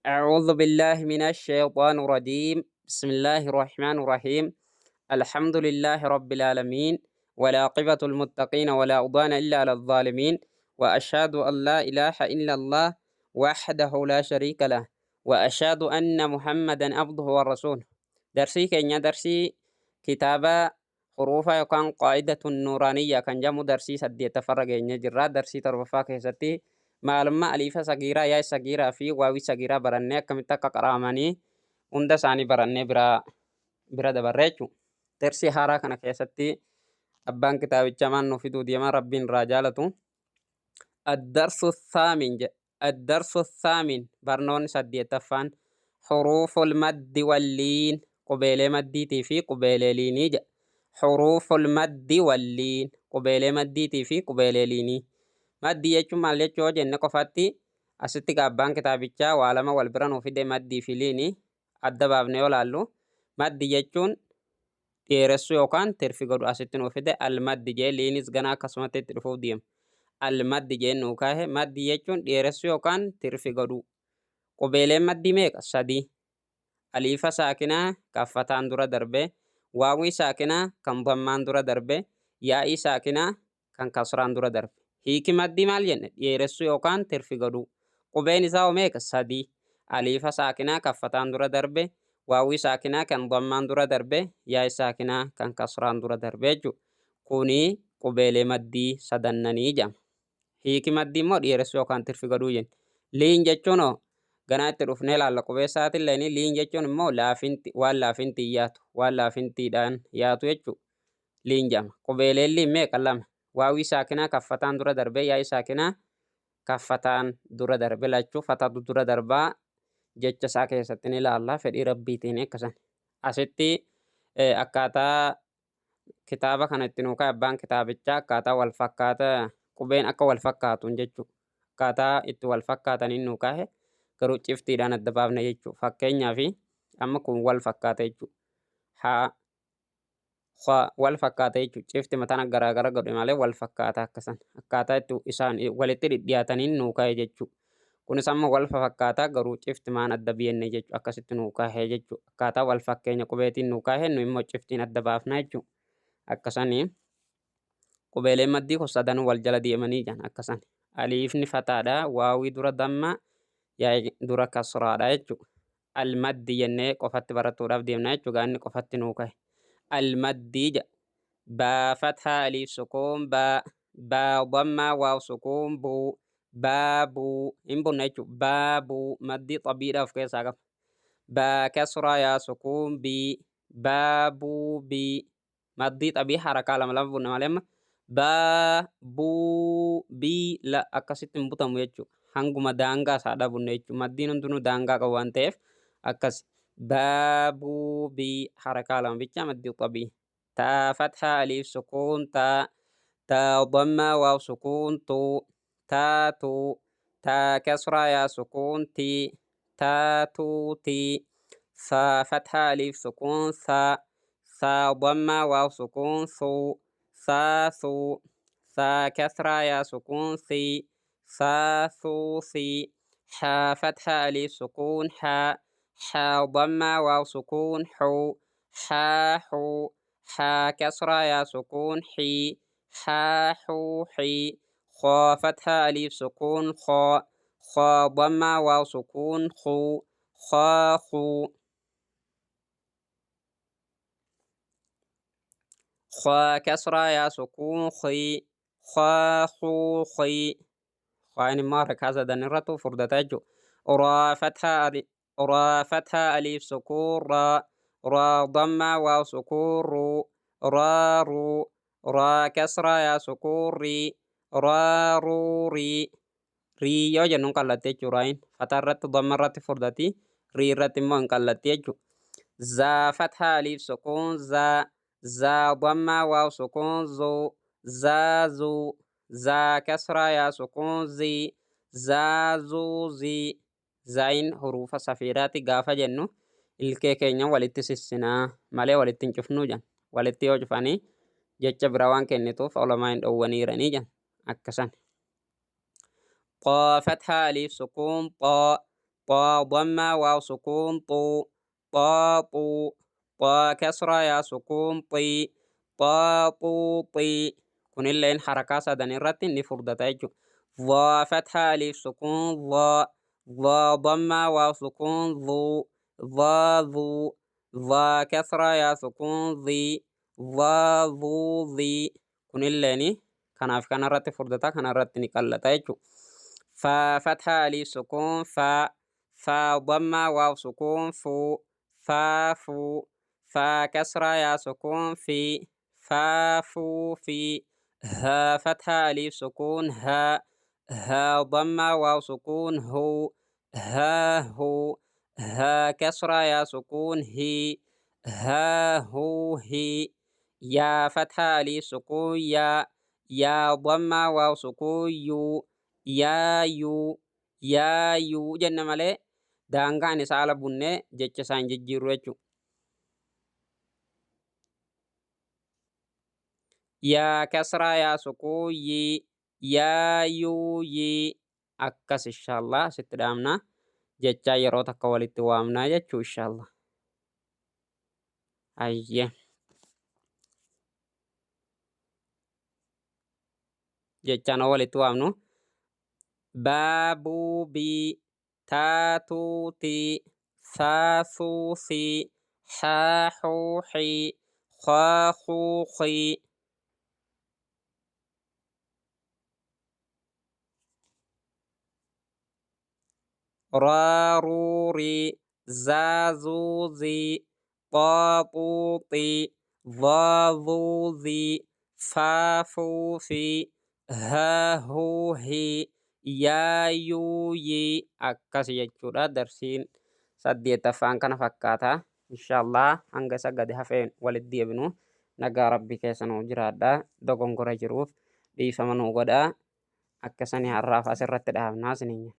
أعوذ بالله من الشيطان الرجيم. بسم الله الرحمن الرحيم. الحمد لله رب العالمين، والعاقبة المتقين، ولا عدوان إلا على الظالمين، وأشهد أن لا إله إلا الله وحده لا شريك له، وأشهد أن محمدا عبده ورسوله. درسي كenya درسي kitaaba huruufa yookaan قاعدة النورانية kan jedhamu darsii saddeettaffarra geenye jirra. Darsii torbaffaa keessatti maalummaa aliifa sagiiraa, yaa sagiiraa fi waawii sagiiraa barannee, akkamitti akka qara'amanii hunda isaanii barannee bira dabarre jechuudha. Darsii haaraa kana keessatti abbaan kitaabichaa maal nuuf fiduu deema? Rabbiin irraa jaalatu. الدرس الثامن jedha. الدرس الثامن, barnoonni saddeettaffaan, حروف المد واللين, qubeelee maddiitii fi qubeelee liinii jedha. حروف المد واللين, qubeelee maddiitii fi qubeelee liinii. Maddii jechuun maal jechuu yoo jenne, qofatti asitti abbaan kitaabichaa waa lama wal bira nuuf fide. Maddii fi liinii adda baafnee yoo laallu, maddii jechuun dheeressuu yookaan tirfi godhu asitti nuuf fide, المد jee. Liinis ganaa akkasumatti itti dhufuuf deema. المد jeen nuu kaahe. Maddii jechuun dheeressuu yookaan tirfi godhu. Qubeeleen maddii meeqa? Sadii. Aliifa saakinaa kan fataan dura darbe, waawii saakinaa kan dammaan dura darbe, yaa'ii saakinaa kan kasraan dura darbe. Hiiki maddii maal jenne? Dheeressuu yookaan tirfi godhuu. Qubeen isaa hoo meeqa? Sadii. Aliifa saakinaa kan fataan dura darbe, waawii saakinaa kan dammaan dura darbe, yaa'ii saakinaa kan kasraan dura darbe jechuudha. Kuni qubeelee maddii sadannanii jedhama. Hiiki maddii immoo dheeressuu yookaan tirfi godhuu jenna. Liin jechuun hoo? Ganaa itti dhufnee ilaalla qubee isaatillee. Liin jechuun immoo laafinti, waan laafintiin yaatu, waan laafintiidhaan yaatu jechuudha. Liin jedhama. Qubeeleen liin meeqa? Lama. Waawii saakinaa kan fataan dura darbe, yaa'ii saakinaa kan fataan dura darbe. Lachuu fatatu dura darbaa, jecha isaa keessatti ni ilaalla fedhii Rabbiitiin akkasan. Asitti akkaataa kitaaba kana itti nuu kaa'e abbaan kitaabichaa, akkaataa wal fakkaata qubeen akka wal fakkaatuun jechuudha. Akkaataa itti wal fakkaataniin nuu kaa'e, garuu ciftiidhaan adda baafne jechuudha. Fakkeenyaaf amma kun wal fakkaata jechuudha. Haa wal fakkaata jechuudha. Cifti mataan garaagara godhe malee wal fakkaata akkasan. Akkaataa itti isaan walitti dhidhiyaataniin nuu kaa'e jechuudha. Kunis amma wal fakkaataa, garuu cifti maan adda biyenne jechuudha. Akkasitti nuu kaa'e jechuudha. Akkaataa wal fakkeenya qubeetiin nuu kaa'e, nu immoo ciftiin adda baafna jechuudha. Akkasanii qubeeleen maddii kun sadanuu wal jala deemanii jiran akkasan. Aliifni fataadha. Waawii dura damma, yaa'ii dura kasraadha jechuudha. المد jennee qofatti baratuudhaaf deemna jechuudha. Gaanni qofatti nuu kaa'e. المد jedha. باء فتحة ألف سكون با، باء ضمة واو سكون بو، بابو hin bunna jechuudha. بابو maddii xabiidha of keessaa qaba. باء كسرة ياء سكون بي، بابو بي. Maddii xabii harakaa lama lama bunna malee amma baa buu bii la akkasitti hin butamu jechuudha. Hanguma daangaa isaadhaa bunna jechuudha. Maddiin hundinuu daangaa qabu waan ta'eef akkas. بابو بي, harakaa lama bicha maddii xabii. تاء فتحة ألف سكون تا، تاء ضمة واو سكون تو، تاتو. تاء كسرة ياء سكون تي، تاتو تي. ثاء فتحة ألف سكون ثا، ثاء ضمة واو سكون ثو، ثاثو. ثاء كسرة ياء سكون ثي، ثاثو ثي. حاء فتحة ألف سكون حا، حاء ضمة واو سكون حو، حاحو. حاء كسرة ياء سكون حي، حاحو حي. خاء فتحة ألف سكون خا، خاء ضمة واو سكون خو، خاخو. خاء كسرة ياء سكون خي، خاخو خي. خاين immoo harkaa sadan irrattu furdata jechuudha. راء فتحة راء فتحة ألف سكون را، راء ضمة واو سكون رو، رارو. راء كسرة ياء سكون ري، رارو ري. Rii yoo jennuun qallatti jechuudha. Raayin fataa irratti damma irratti furdati, rii irratti immoo hin qallatti jechuudha. زاء فتحة ألف سكون زا، زاء ضمة واو سكون زو، زازو. زاء كسرة ياء سكون زي، زازو زي. Zaayin huruufa safiiraati gaafa jennu, ilkee keenya walitti sissinaa malee walitti hin cufnuu jan. Walitti yoo cufanii jecha biraa waan kennituuf olamaa hin dhowwaniiranii jan akkasan. طاء فتحة ألف سكون طا، Xaa dammaa waaw sukuun xuu, xaa xuu, xaa kasraa yaa sukuun xii, xaa xuu xii. Kunilleen harakaa sadan irratti ni furdata jechuudha. Dhaa fathaa aliif sukuun dhaa, dhaa dammaa waaw sukuun dhuu, dhaa dhuu, dhaa kasraa yaa sukuun dhii, dhaa dhuu dhii. Kunilleen kanaaf kanarratti furdata, kanarratti ni qallata jechuudha. Faa fathaa aliif sukuun faa, faa dammaa waaw sukuun fuu, faa fuu, faa kasraa yaa sukuun fii, faa fuu fii. Haa fathaa aliif sukuun haa, haa dammaa waaw sukuun huu, haa huu, haa kasraa yaa sukuun hii, haa huu hii. Yaa fathaa aliif sukuun yaa, yaa dammaa waaw sukuun yuu, yaa yuu, yaa yuu jenna malee daangaan isaa ala bunnee jecha isaa hin jijjiirru jechuudha. Yaa kasraa yaa sukuun yii, yaa yuu yii. Akkas inshaallah asitti dhaamna jechaa yeroo takka walitti waamnaa jechuu inshaallah. Ayyee. Jechaan walitti waamnu. Baa buu bii, taa tuu tii, saa suu sii, haa huu hii, khaa khuu khii. Raa ruu rii, zaa zuu zii, xaa xuu xii, dhaa dhuu dhii, faa fuu fii, haa huu hii, yaa yuu yii. Akkas jechuudha darsiin saddeettaffaan kana fakkaata. Inshaallah hanga isa gadi hafeen walitti deebinu nagaa rabbii keessa nuu jiraadha. Dogongora jiruuf dhiifama nuu godhaa. Akkasanii har'aaf asirratti dhaabnaa isiniin.